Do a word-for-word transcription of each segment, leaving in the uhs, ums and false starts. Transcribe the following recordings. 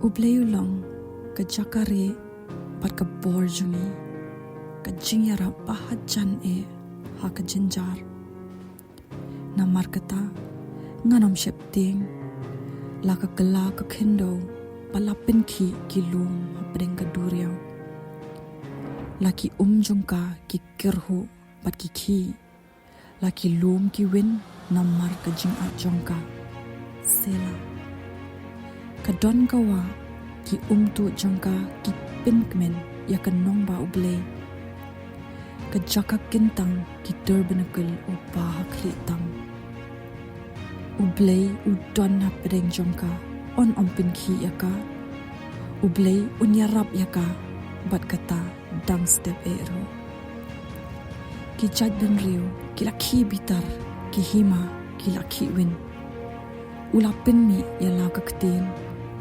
U Blei u long ka jaka rieh bad ka bor jong ngi, ka jingïarap ba hajan eh ha ka jynjar. Namar kata, ngan ym sheptieng, la ka kylla ka khyndew, ba la pynkhih ki lum hapdeng ka duriaw. La ki um jong ka ki kyrhuh bad ki khih, la ki lum ki win namar ka jingat jong ka. Selah. Ka don ka wah, ki umtuh jong ka ki pynkmen ïa ka nongbah U Blei. Ka jaka kyntang ki tabernacle uba ha khlieh tam. U Blei u don hapdeng jong ka, un ym pynkhih ïa ka. U Blei un ïarap ïa ka, bad kata dang step eh ruh. Ki jaitbynriew ki la khih bitar, ki hima ki la khih win. U la pynmih ïa la ka ktien,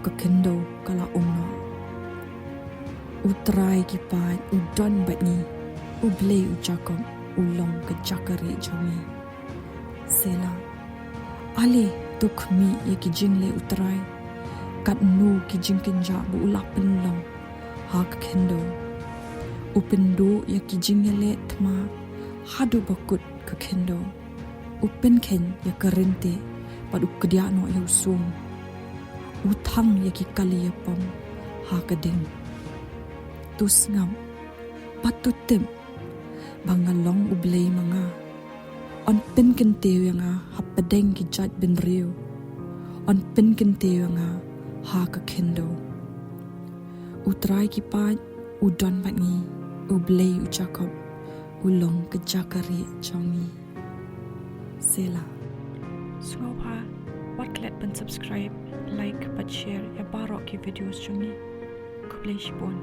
ka khyndew ka la um noh. U Trai ki paid u don bad ngi, U Blei u Jakob u long ka jaka rieh jong ngi. Selah. Ale to khmih ïa ki jingleh U Trai, katno ki jingkynjah ba u la pynlong ha ka khyndew. U pynduh ïa ki jingïaleh thma haduh ba kut ka khyndew. U pynkheiñ ïa ka ryntieh bad u kdiah noh ïa u sum. U thang ïa ki kali ïapom ha ka ding. To sngap bad to tip ba nga long U Blei ma nga. Un pynkyntiew ïa nga hapdeng ki jaitbynriew. Un pynkyntiew ïa nga ha ka khyndew. U Trai ki paid u don bad ngi, U Blei u Jakob u long ka jaka rieh jong ngi. Selah. Sngewbha wat klet ban subscribe, like bad share ïa baroh ki videos jong ngi. Khublei shibun.